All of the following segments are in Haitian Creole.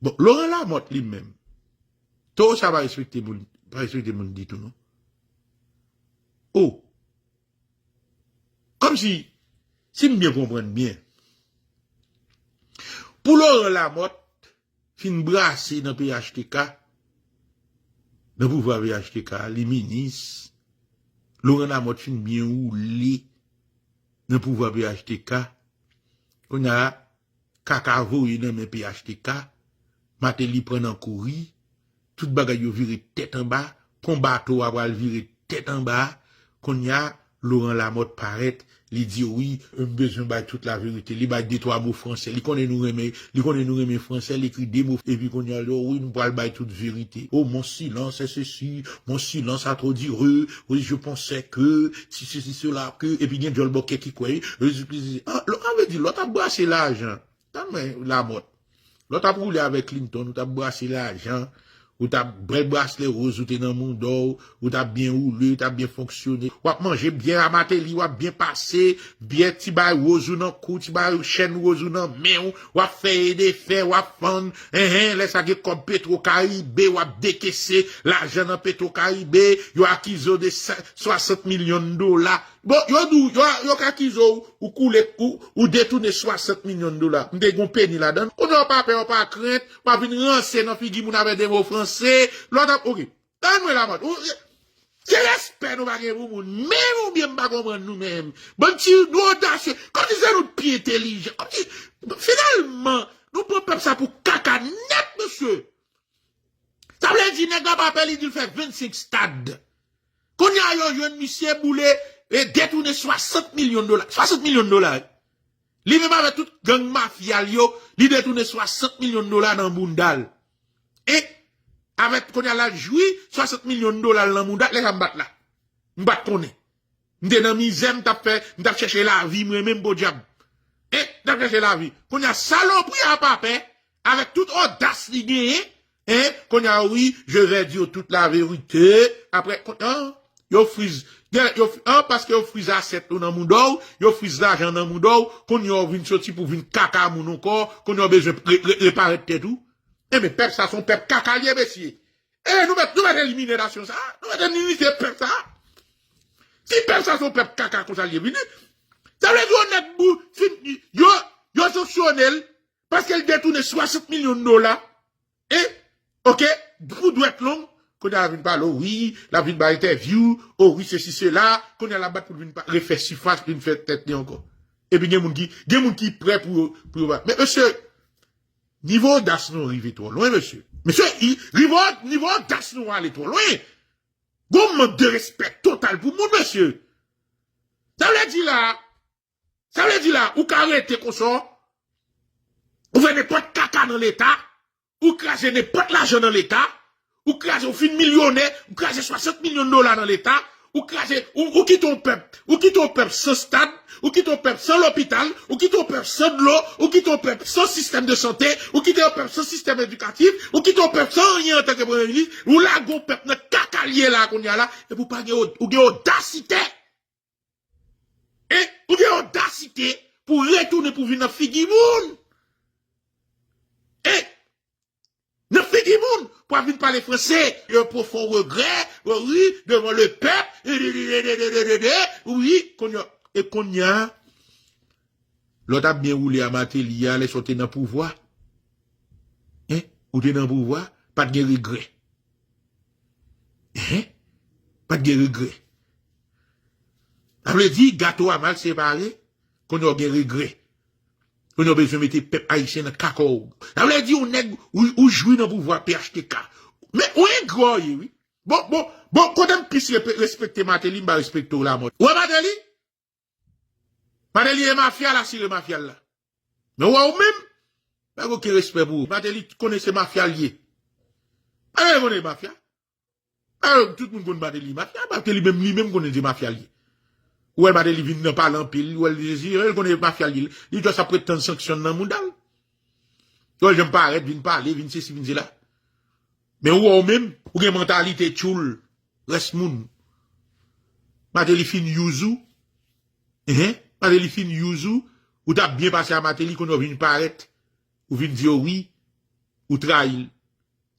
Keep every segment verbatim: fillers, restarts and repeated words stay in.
Bon, Laurent Lamothe li menm, towo sa pa respekte moun, pa respekte moun ditou non. O, kòmsi, si m byen konprann byen, pou Laurent Lamothe fin brase nan P H T K, nan pouvwa P H T K, li minis, Laurent Lamothe fin byen woule nan pouvwa P H T K, kounye a, kaka voye nan men P H T K, Martelly pran nan kouri, tout bagay yo vire tèt anba, pon bato a pral vire tèt anba, kounye a, Laurent Lamothe parèt, li di wi, m bezwen bay tout laverite. Li bay de twa mo fransè. Li konnen nou renmen, li konnen nou renmen fransè, li ekri de mo, epi kounye a, li di, o wi, nou pral bay tout verite. O, mon silence est ceci, mon silence a trop duré, oui, je pensais que, si ceci, cela, que, epi gen djòl bòkè ki kwè, wi, ah, lò, sa vle di, lòt ap brase lajan. Tann mwen, Lamothe. Lè w t ap woule avèk Clinton, ou t ap brase lajan, ou t ap bèl braslè woz, ou te nan mouda w, ou t ap byen woule, ou t ap byen fonksyone. W ap manje byè a Martelly, w ap byen pase, byè ti bay woz ou nan kou, ti bay chèn woz ou nan men w, w ap fè e de fè, w ap fann, enhen, lè sa gen kòb Petro Caribe, w ap dekese lajan nan Petro Caribe, yo akize w de sa- swasant milyon dola. Bon, yo di w, yo, yo ka akize w, ou koule, ou, ou detounen swasant milyon dola. M te gon peni ladan l. Kounye a w pa pè, w pa krent, w ap vin ranse nan figi moun avèk de mo franse. Lòt ap, oke. Tann mwen Lamothe. Ou, se respè nou pa gen pou moun. Menm oubyen m pa konprann nou menm. Bann ti, nou odasye. Kòmsi se nou k pi entelijan. Kòmsi, finalman, nou pran pèp sa pou kaka nèt, mesye. Sa vle di, nèg la pa pè, li di l fè vennsenk stad. Kounye a, yo jwenn misye boule e detounen swasant milyon dola. Swasant milyon dola, wi. Li menm avèk tout gang mafya l yo, li detounen swasant milyon dola nan bounda l. E, avèk, kounye a, l al jwi swasant milyon dola l nan bounda l, lè sa m pa t la. M pa t konnen. M te nan mizè, m t ap fè, m t ap chèche lavi, mwen menm, podyab. E, m t ap chèche lavi. Kounye a, salopri a pa pè, avèk tout odas li genyen, en, kounye a, wi, je vais dire toute la vérité. Apre, kon- an, yo friz, gen, yo, an, paske yo friz asèt ou nan mouda w, yo friz lajan nan mouda w, kounye a, w vin soti pou vin kaka moun ankò, kounye a, w bezwen re- re- reparèt tèt ou. Enben, pèp sa, se yon pèp kaka l ye, mesye. E nou mèt, nou mèt elimine nasyon sa a. Nou mèt elimine pèp sa a. Si pèp sa se yon pèp kaka konsa l ye vini, sa vle di yon nèg bou, fin, yo, yo sanksyone l paske l detounen swasant milyon dola. E, oke, pou dwèt long, kounye a l ap vin pale w, wi, l ap vin bay entèvyou, o wi, sesi, sela, kounye a l ap bat pou l vin pa- refè sifas, vin fè tèt li ankò. Epi gen moun ki, gen moun ki prè pou yo, pou yo bat. Men, mesye, nivo odas nou rive twò lwen, mesye. Mesye, i- nivo, nivo odas nou ale twò lwen. Gon mank de respè total pou moun, mesye. Sa vle di la, sa vle di la, ou ka rete konsa, ou fè nenpòt kaka nan Leta, ou kraze nenpòt lajan nan Leta, ou kraze, ou fin milyonè, ou kraze swasant milyon dola nan Leta, ou kraze, ou, ou kite yon pèp, ou kite yon pèp san stad, ou kite yon pèp san lopital, ou kite yon pèp san dlo, ou kite yon pèp san sistèm de sante, ou kite yon pèp san sistèm edikatif, ou kite yon pèp san anyen antanke premye minis, ou lage yon pèp nan kaka l ye la kounye a la, epi ou pa gen od- ou gen odasite. E ou gen odasite pou retounen pou vin nan figi moun. E nan figi moun, pou ap vin pale franse, un profond regret, oui, devant le peuple, wi, kounye a, e kounye a, lè w t ap byen woule a Martelly a, lè sa w te nan pouvwa, en, ou te nan pouvwa, pa t gen regrè. Hein? Pa t gen regrè. Sa vle di, gato a mal separe, kounye a w gen regrè. Kounye a w bezwen mete pèp ayisyen nan kaka w. Sa vle di, yon nèg, ou, ou jwi nan pouvwa P H T K. Men, ou engra w ye, wi. Bon, bon, bon, kote m plis repe- respekte Martelly, m pa respekte w Lamothe. Ou wè Martelly? Martelly e mafya l, asire mafya l la. Men w wè ou menm, pa gen okenn respè pou ou. Martelly konnen se mafya l ye. Martelly konnen mafya. Tout moun konn Martelly mafya, Martelly menm li menm konnen se mafya l ye. Ou wè Martelly vin nan pale anpil, ou wè l dezi, ou wè l konnen mafya l ye. Li jis ap ret tann sanksyon nan mouda l. Ou wè l janm parèt, vin pale, vin sesi, vin sela. Men ou wè ou menm, ou gen mantalite tchoul, rès moun. Martelly fin use ou. Hein? Martelly fin use ou. Ou t ap byen pase a Martelly, kounye a w vin parèt. Ou vin di yo wi. ou trayi l.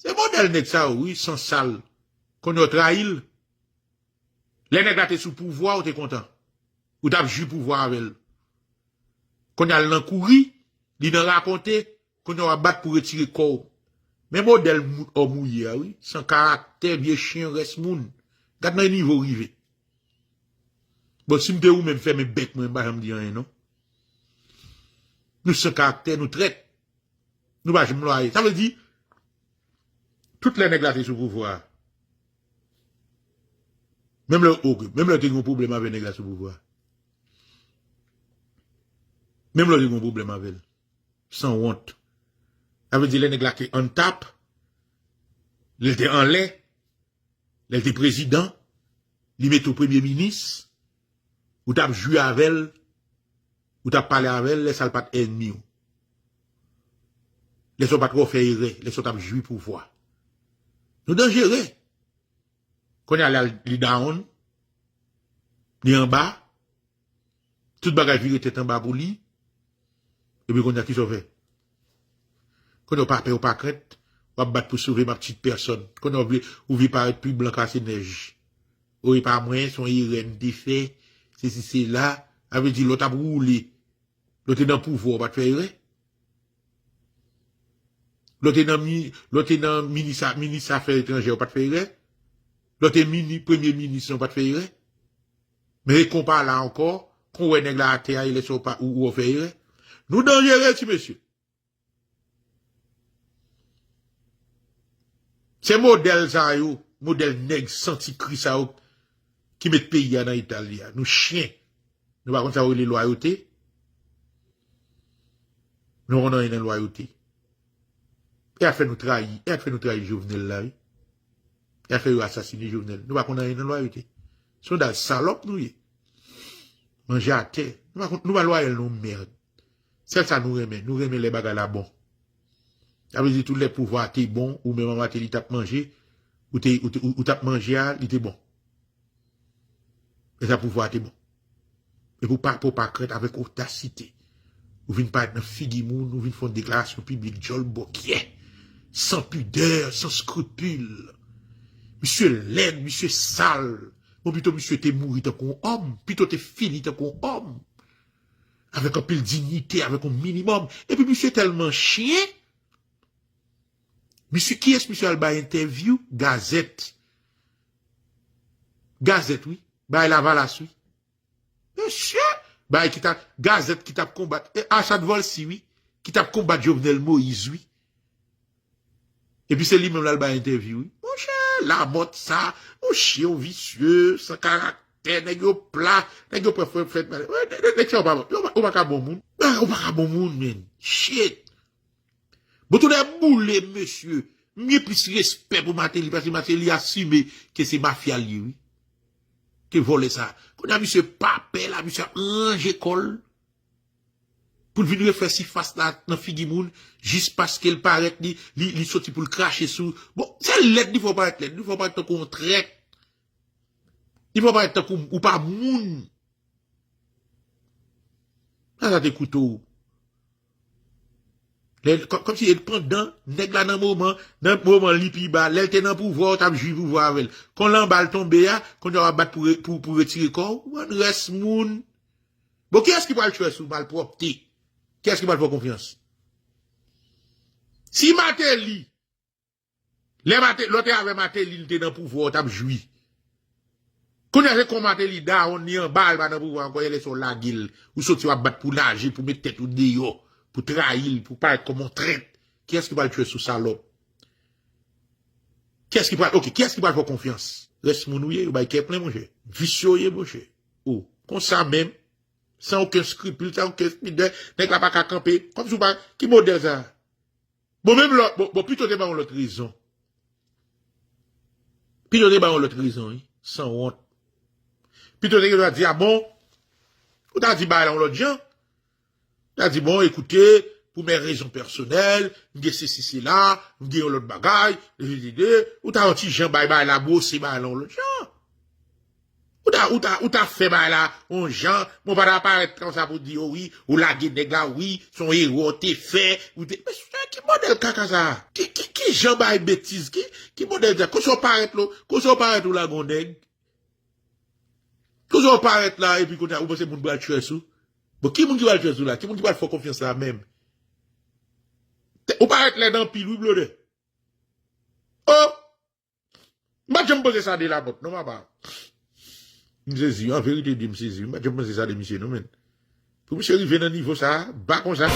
Se modèl nèg sa yo, wi, san sal. Kounye a w trayi l. Lè nèg la te sou pouvwa, ou te kontan. Ou t ap jwi pouvwa avè l. Kounye a l nan kouri, li nan rakonte, kounye a w ap bat pou retire kò w. Men modèl mou- òm ou ye a, wi. San karaktè, vye chen, rès moun. Gad nan nivo w rive. Bon, si m te ou menm, fèmen bèk mwen, m pa janm di anyen, non. Nou san karaktè, nou trèt. Nou pa janm lwaye. Sa vle di, tout lè nèg la te sou pouvwa a, menm lè, ok, menm lè te gen yon pwoblèm avè nèg la sou pouvwa a, menm lè te gen yon pwoblèm avè l, sanwont. Sa vle di, lè nèg la te on top, lè l te anlè, lè l te prezidan, li mete w premye minis, ou t ap jwi avè l, ou t ap pale avè l, lè sa l pa t ènmi w. Lè sa w pa t wè w fè erè, lè sa w t ap jwi pouvwa. Nou danjere. Kounye a la, li down, li anba, tout bagay vire tèt anba pou li, epi kounye a, kisa w fè? Kounye a, w pa pè, w pa krent, w ap bat pou sove ma petite personne. Kounye a, w vle, ou vle parèt pi blan kase nèj. O, e pa mwen, se yon erè m te fè, sesi, sela. Sa vle di, lè w t ap woule, lè w te nan pouvwa, w pa t fè erè? Lè w te nan mi-, lè w te nan minis a-, minis afè etranjè, w pa t fè erè? Lè w te mini-, premye minis, w pa t fè erè? Men e konpa la ankò, kon wè nèg la atè a, e lè sa w pa, ou, ou fè erè? Nou danjere, ti mesye. Se modèl sa yo, modèl nèg santi kri sa yo ki met peyi a nan eta li a. Nou chen. Nou pa konn sa yo rele lwayote. Nou pa konn anyen nan lwayote. E afè nou trayi, e afè nou trayi Jovenel la, wi. E afè yo asasine Jovenel. Nou pa konn anyen nan lwayote. Se yon dal salòp nou ye. Manje atè. Nou pa konn, nou pa lwayèl non, mèd. Sèl sa nou renmen, nou renmen lè bagay la bon. Sa vle di tou lè pouvwa a te bon, ou menm an Martelly t ap manje, ou te, ou te, ou, ou t ap manje a, li te bon. Lè sa pouvwa a te bon. E pou pa, pou pa krent avèk odasite. Ou vin parèt nan figi moun, ou vin fè yon deklarasyon piblik, djòl bòkyè, san pidè, san skripil. Misye lèd, misye sal. Bon, pito misye te mouri tankou yon òm, pito te fini tankou yon òm. Avèk anpil diyite, avèk yon minimòm. Epi misye tèlman chen, misye, kiyès misye al bay entèvyou? Gazèt. Gazèt, wi. Bay Lavalas, wi. Mesye, bay ki ta, gazèt ki t ap konbat, e, Achad Volcy, wi. Ki t ap konbat Jovenel Moïse, wi. Epi se li menm l al bay entèvyou, wi. Monchè, Lamòt sa, yon chen, yon visye, san karaktè, nèg yo pla, nèg yo pran fè, fè, fè, nèg, nèg, nèg sa yo pa, yo pa, yo pa ka bon moun. Ah, yo pa ka bon moun, men. Shit. Bon, tout lè boule, mesye. M gen plis respè pou Martelly, paske Martelly asime ke se mafya l ye, wi. Ke vòlè sa. Kounye a, misye pa pè la, misye ap ranje kò l. Pou l vin refè sifas la nan figi moun, jis paske l parèt, li, li, li soti pou l krache sou. Bon, se lèd li fè w parèt lèd, li fè w parèt tankou yon trèt. Li fè w parèt tankou ou pa moun. Sa, sa te koute w. Lè, kò-, kòmsi e pandan nèg la nan moman, nan moman li pi ba, lè l te nan pouvwa, w t ap jwi pouvwa avè l. Kon l anba l tonbe a, kounye a w ap bat pou re-, pou, pou retire kò w, bann rès moun. Bon, kiyès ki pral tchwe sou malpwòpte? Kiyès ki pral fè w konfyans? Si Martelly, lè Mate-, lè w te avè Martelly, li te nan pouvwa, w t ap jwi. Kounye a se kon Martelly dawonn, li anba, li pa nan pouvwa ankò, e lè sa w lage l, ou soti w ap bat pou laje, pou met tèt ou deyò, pou trayi l, pou parèt kòm yon trèt. Kiyès ki pral tchwe sou salòp? Kiyès ki pral, ok, kiyès ki pral fè w konfyans? Rès moun ou ye, yo bay kè plen, monchè. Visye w ye, monchè. O, konsa menm, san okenn skripil, san okenn pidè, nèg la pa ka kanpe. Kòmsi w pa, ki modèl sa? Bon, menm lòt, bon, bon, pito te ba yon lòt rezon. Pito te ba yon lòt rezon, wi. Sanwont. Pito te gen dwa di, a bon, ou ta di bagay la yon lòt jan. Ou ta di, bon, écoutez, pour mes raisons personnelles, m gen sesi, sela, m gen yon lòt bagay, ou ta yon ti jan bay bagay la, bwose bagay la yon lòt jan. Ou Ta, ou ta, ou ta fè bagay la, yon jan, men w pa ta parèt konsa pou di, o wi, ou lage nèg la, wi, se yon erè w te fè, ou te, men se ki modèl kaka sa? Ki, ki, ki jan bay betiz? Ki, ki modèl sa? Konsa w parèt lo, konsa w parèt ou lage yon nèg? Konsa w parèt la, epi kounye a, ou panse moun pral trust ou? Bon, ki moun ki pral trust ou la? Ki moun ki pral fè w konfyans la menm? Te, ou parèt lèd anpil, wi, blodè. Oh! M pa t janm panse sa de Lamothe, non, papa. M sezi, an verite di m sezi. M pa t janm panse sa de misye, non, men. Pou misye rive nan nivo sa, ba konsa.